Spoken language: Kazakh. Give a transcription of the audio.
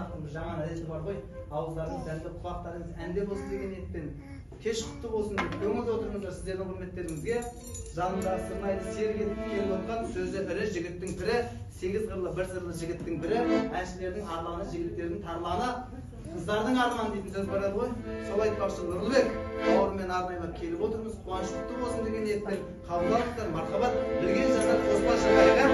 Қазақтың бір жаман әдеті бар ғой, ауыздарыңыз дәмді, құлақтарыңыз әнде болсын деген ниетпен кеш құтты болсын деп көңілді отырыңыздар. Сіздердің құрметтеріңізге жанындағы сырнайды серік етіп келіп отқан сөзі ірі жігіттің пірі, сегіз қырлы бір сырлы жігіттің бірі, әншілердің арланы, жігіттердің тарланы, қыздардың арманы дейтін сөз бар еді ғой. Сол айтпақшы, Нұрлыбек бауырымен арнайлап келіп отырмыз. Қуаныш құтты болсын деген ниетпен қабыл алыңыздар. Мархабат, білген жандар қоспа шырқайық.